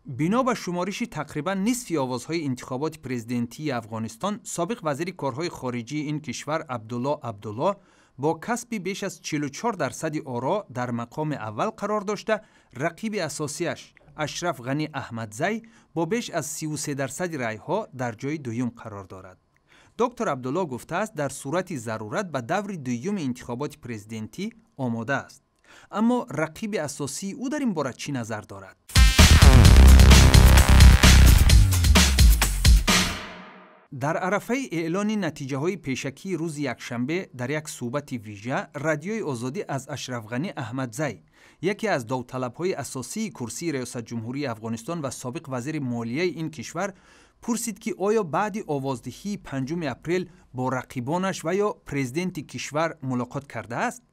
Бино ба шумориши тақрибан нисфи овозҳои интихоботи президентии Афғонистон, собиқ вазири корҳои хориҷии ин кишвар Абдулло Абдулло бо касби беш аз 44% оро дар мақоми аввал қарор дошта, рақиби асосиаш Ашраф Ғанӣ Аҳмадзай бо беш аз 33% райҳо дар ҷои дуюм қарор дорад. Доктор Абдулло гуфтааст, дар сурати зарурат ба даври дуюми интихоботи президентӣ омода аст. Аммо рақиби асосии ӯ дар ин бора чӣ назар дорад? Дар арафаи эълони натиҷаҳои пешакии рӯзи якшанбе дар як суҳбати вижа Радиои Озодӣ аз Ашрафғанӣ Аҳмадзай, яке аз довталабҳои асосии курсии Раёсатҷумҳурии Афғонистон ва собиқ вазири молияи ин кишвар, пурсид, ки оё баъди овоздиҳии 5 апрел бо рақибонаш ва ё президенти кишвар мулоқот кардааст?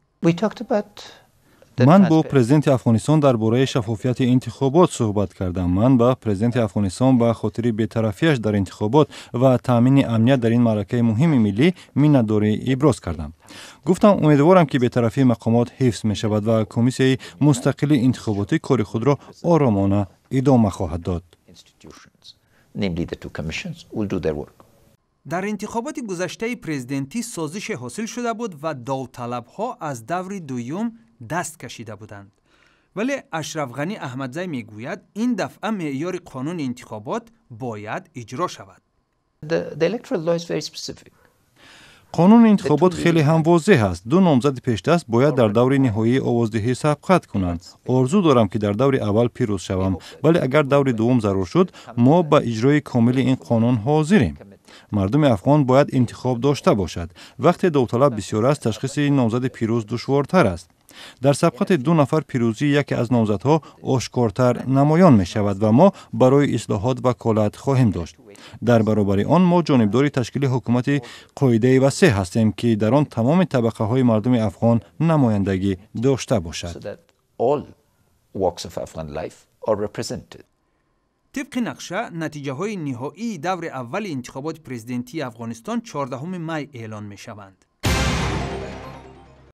Ман бо президенти Афғонистон дар бораи шаффофияти интихобот суҳбат кардам. Ман ба президенти Афғонистон ба хотири бетарафиаш дар интихобот ва таъмини амният дар ин маъракаи муҳими миллӣ миннатдорӣ иброз кардам. Гуфтам, умедворам, ки бетарафии мақомот ҳифз мешавад ва комиссияи мустақили интихоботӣ кори худро оромона идома хоҳад дод. Дар интихоботи гузаштаи президентӣ созише ҳосил шуда буд ва довталабҳо аз даври дуюм даст кашида буданд. Вале Ашрафғанӣ Аҳмадзай мегӯяд, ин дафъа меъёри қонуни интихобот бояд иҷро шавад. Қонуни интихобот хеле ҳам возеҳ аст. Ду номзади пешдаст бояд дар даври ниҳоии овоздиҳӣ сабқат кунанд. Орзу дорам, ки дар даври аввал пирӯз шавам, вале агар даври дуввум зарур шуд, мо ба иҷрои комили ин қонун ҳозирем. Мардуми афғон бояд интихоб дошта бошад. Вақте довталаб бисёр аст, ташхиси номзади пирӯз душвортар аст. Дар сабқати ду нафар пирӯзии яке аз номзадҳо ошкортар намоён мешавад ва мо барои ислоҳот ваколат хоҳем дошт. Дар баробари он мо ҷонибдори ташкили ҳукумати қоидаи васеъ ҳастем, ки дар он тамоми табақаҳои мардуми афғон намояндагӣ дошта бошад. Тибқи нақша, натиҷаҳои ниҳоии даври аввали интихоботи президентии Афғонистон 14 май эълон мешаванд.